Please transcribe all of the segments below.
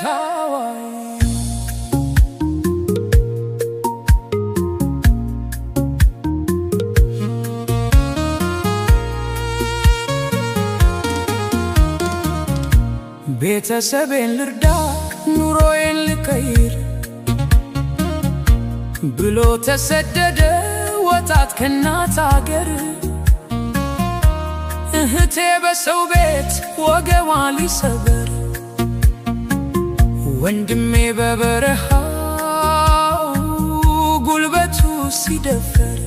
አዋይ። ቤተሰቤን ልርዳ፣ ኑሮዬን ልቀይር ብሎ ተሰደደ ወጣት ከእናት አገር። እህቴ በሰው ቤት ወገቧ ሊሰበር፣ ወንድሜ በበረሃው ጉልበቱ ሲደፈር፣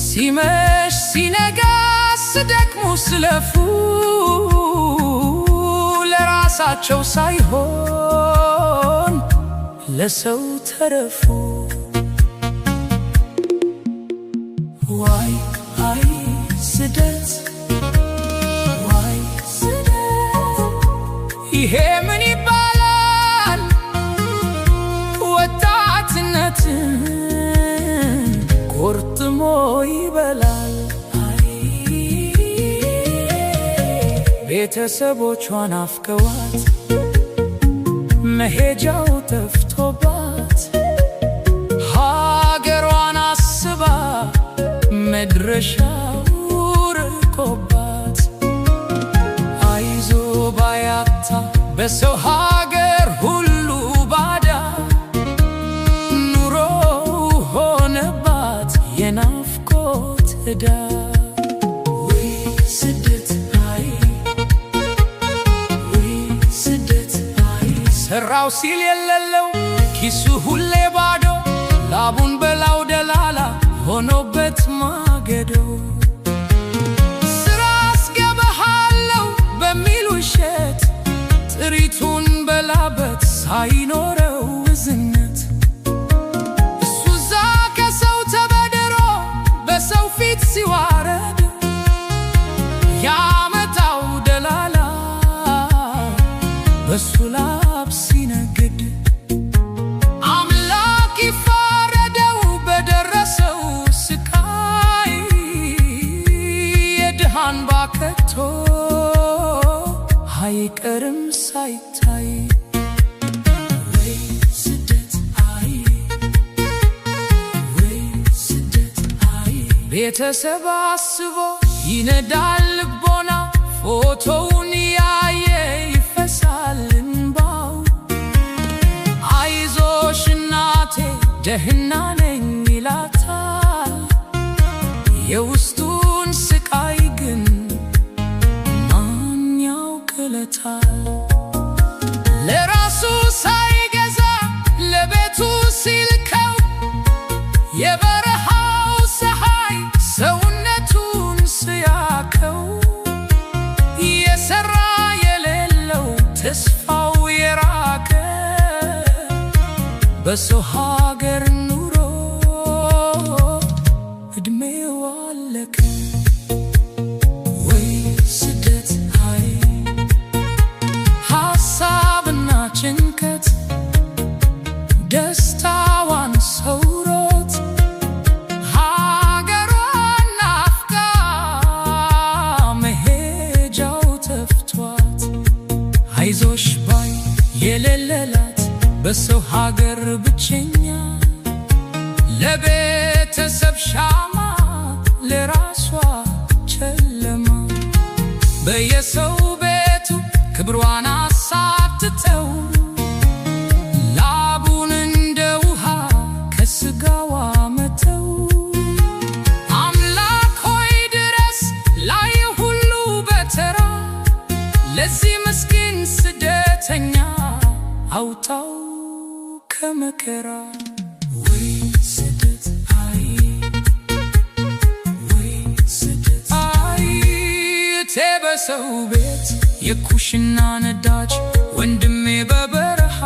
ሲመሽ ሲነጋ ሲደክሙ ሲለፉ፣ ለራሳቸው ሳይሆን ለሰው ተረፉ። ዋይ አይ ስደት፣ ዋይ ስደት፣ ይሄ ምን ይባላል? ወጣትነትን ቆርጥሞ ይበላል። ቤተሰቦቿን ናፍቀዋት፣ መሄጃው ጠፍቶባት፣ ሀገሯን አስባ መድረሻው ርቆባት፣ አይዞ ባይ አጥታ በሰው ሀገር ሁሉ ባዳ፣ ኑሮ ሆነባት የናፍቆት ዕዳ። ውይ ስደት አይ፣ ውይ ስደት አይ፣ ሰራው ሲል የሌለው፣ ኪሱ ሁሌ ባዶ፣ ላቡን በላው ደላላ ሆኖበት ማገዶ። ስራ አስገባሃለሁ በሚል ውሸት ጥሪቱን በላበት ሳይኖረው እዝነት። እሱ እዛ ከሰው ተበድሮ በሰው ፊት ሲዋረድ፣ ያመጣው ደላላ በሱ ላብ ሲነግድ፣ አምላክ ይፋረደው በደረሰው ስቃይ፣ የድሃ እንባ ከቶ አይቀርም ሳይታይ። ወይ ስደት አይ፣ ወይ ስደት አይ፣ ቤተሰብ አስቦ ይነዳል ልቦና፣ ፎቶውን ያየ ይፈሳል እንባው። አይዞሽ እናቴ ደህና ነኝ ይላታል፣ የውስጡን ስቃይ ግን ማን ያውቅለታል? ለራሱ ሳይገዛ ለቤቱ ሲልከው፣ የበረሃው ፀሐይ ሰውነቱን ሲያከው፣ የሰራ የሌለው ተስፋው የራቀ፣ በሰው ሀገር ኑሮ እድሜው አለቀ። ወይ ስደት አይ፣ ሀሳብና ጭንቀት ደስታዋን ሰውሮት፣ ሀገሯን ናፍቃ መሄጃው ጠፍቷት፣ አይዞሽ ባይ የሌለላት በሰው ሀገር ብቸኛ፣ ለቤተሰብ ሻማ ለራሷ ጨለማ፣ በየሰው ቤቱ ክብሯን አሳትተው፣ ላቡን እንደ ውሃ ከስጋዋ መተው። አምላክ ሆይ ድረስ ላይ ሁሉ በተራ፣ ለዚህ ምስኪን ስደተኛ አውጣው ከመከራ። ወይ ስደት አይ፣ ወይ ስደት አይ፣ እቴ በሰው ቤት የኩሽና ነዳጅ፣ ወንድሜ በበረሃ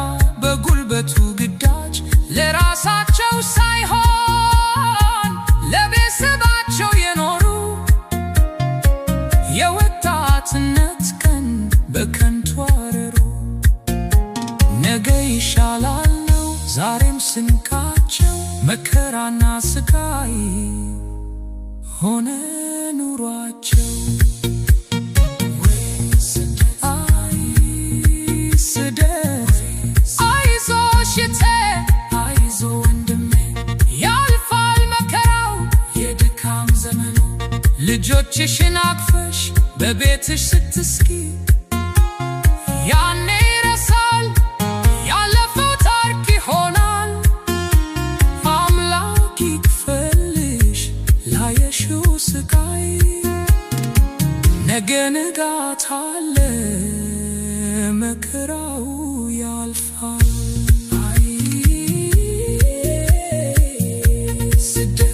በጉልበቱ ግዳጅ፣ ለራሳቸው ሳይሆን ለቤተሰባቸው የኖሩ፣ የወጣትነት ቀን በከንቱ አረሩ። ነገ ይሻላል ነው ዛሬም ስንቃቸው፣ መከራና ስቃይ ሆነ ኑሯቸው። ወይ ስደት አይ፣ ልጆችሽን አቅፈሽ በቤትሽ ስትስቂ፣ ያኔ ይረሳል፣ ያለፈው ታሪክ ይሆናል። አምላክ ይክፈልሽ ላየሽው ስቃይ። ነገ ንጋት አለ፣ መከራው ያልፋል። አይ ስደት።